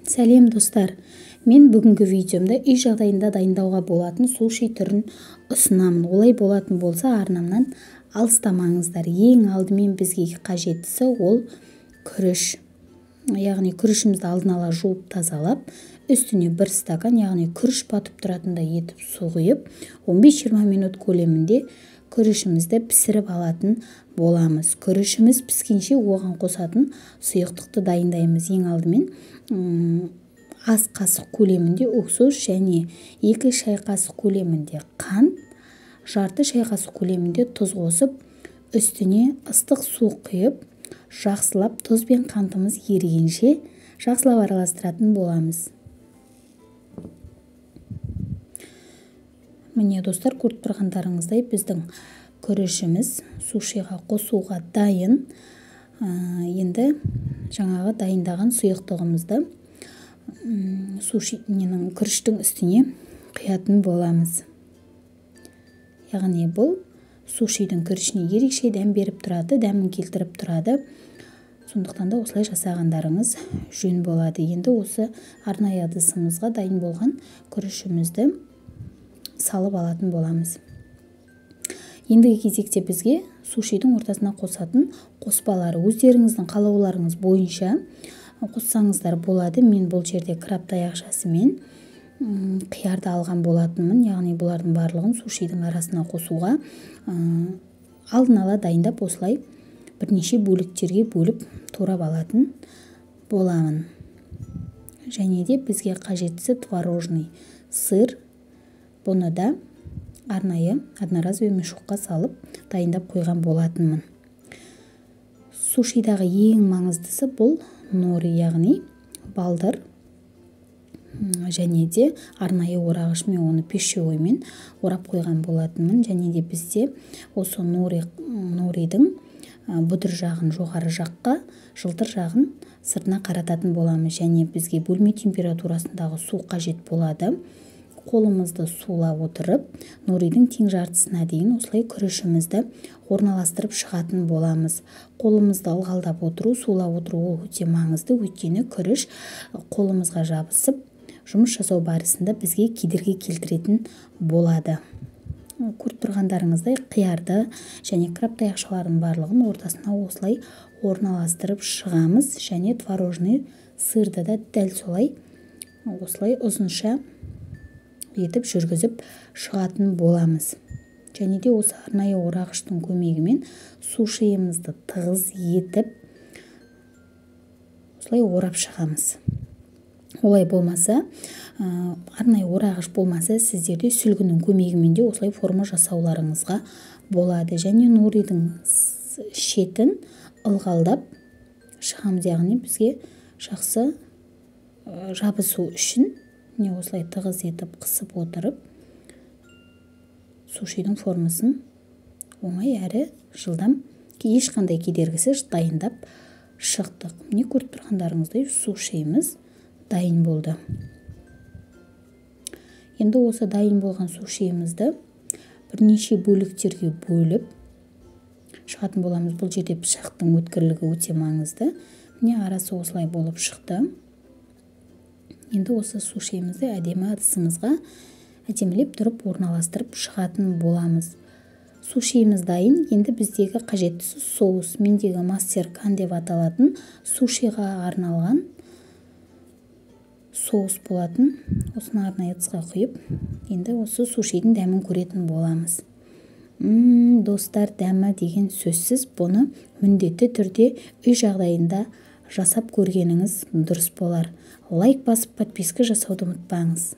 Сәлем достар. Мен бүгінгі видеомда үй жағдайында дайындауға болатын суши түрін ұсынамын. Олай болатын болса арнамнан алыстамаңыздар. Ең алдымен бізге қажеттісі ол күріш. Яғни күрішімізді алдын ала жуып тазалап, үстіне бір стакан, яғни күріш батып тұратындай етіп су құйып, 15-20 минут көлемінде күрішімізді пісіріп алатын боламыз. Күрішіміз піскенше оған қосатын сұйықтықты дайындаймыз. Ең алдымен ас қасық көлемінде уксус және 2 шай қасық көлемінде қант, жарты шай қасық көлемінде тұз қосып, үстіне ыстық су құйып, жақсылап тұз бен қантымыз ерігенше жақсылап араластыратын боламыз. Міне достар, көріп тұрғандарыңыздай біздің күрішіміз сушиға қосуға дайын. Енді жаңағы дайындаған сұйықтығымызды суши ненің күріштің үстіне құятын боламыз. Яғни бұл сушидің күрішіне ерекше дәм беріп тұрады, дәмін келтіріп тұрады. Сондықтан да осылай жасағандарыңыз жөн болады. Енді осы арнайы ыдысымызға дайын болған күрішімізді салып алатын боламыз. Ендігі кезекте бізге сушидің ортасына қосатын қоспалары өздеріңіздің қалауларыңыз бойынша қоссаңыздар болады. Мен бұл жерде краб таяқшасымен қиярды алған болатынмын. Яғни бұлардың барлығын сушидің арасына қосуға алдын ала дайындап осылай бірнеше бөліктерге бөліп турап алатын боламын. Және де бізге қажеттісі творожный сыр. Бұны да арнайы одноразовый мешокқа салып дайындап қойған болатынмын. Сушидағы ең маңыздысы бұл нори, яғни балдыр, және де арнайы орағышмен оны пищевоймен орап қойған болатынмын. Және де бізде осы норидің бұдыр жағын жоғары жаққа, жылтыр жағын сыртына қарататын боламыз. Және бізге бөлме температурасындағы су қажет болады. Қолымызды сулап отырып, норидің тең жартысына дейін осылай күрішімізді орналастырып шығатын боламыз. Қолымызды ылғалдап отыру, сулап отыру ол өте маңызды, өйткені күріш қолымызға жабысып, жұмыс жасау барысында бізге кедергі келтіретін болады. Көріп тұрғандарыңыздай қиярды және краб таяқшаларының барлығын ортасына осылай орналастырып шығамыз. Және творожный сырды да дәл солай осылай ұзынша етіп жүргізіп шығатын боламыз. Және де осы арнайы орағыштың көмегімен сушиімізді тығыз етіп осылай орап шығамыз. Олай болмаса, арнайы орағыш болмаса, сіздерде сүлгінің көмегімен де осылай форма жасауларыңызға болады. Және норидің шетін ылғалдап шығамыз, яғни бізге жақсы жабысу үшін міне осылай тығыз етіп қысып отырып сушидің формасын оңай әрі жылдам, ешқандай кедергісіз дайындап шықтық. Міне көріп тұрғандарыңыздай сушиіміз дайын болды. Енді осы дайын болған сушиімізді бірнеше бөліктерге бөліп шығатын боламыз. Бұл жерде пышақтың өткірлігі өте маңызды. Міне арасы осылай болып шықты. Енді осы сушиімізді әдемі ыдысымызға әдемілеп тұрып орналастырып шығатын боламыз. Сушиіміз дайын. Енді біздегі қажеттісі соус. Мендегі мастер кан деп аталатын сушиға арналған соус болатын. Осыны арнайы ыдысқа құйып, енді осы сушидің дәмін көретін боламыз. Достар, дәмі деген сөзсіз, бұны міндетті түрде үй жағдайында жасап көргеніңіз дұрыс болар. Лайк басып, подписка жасауды ұмытпаңыз.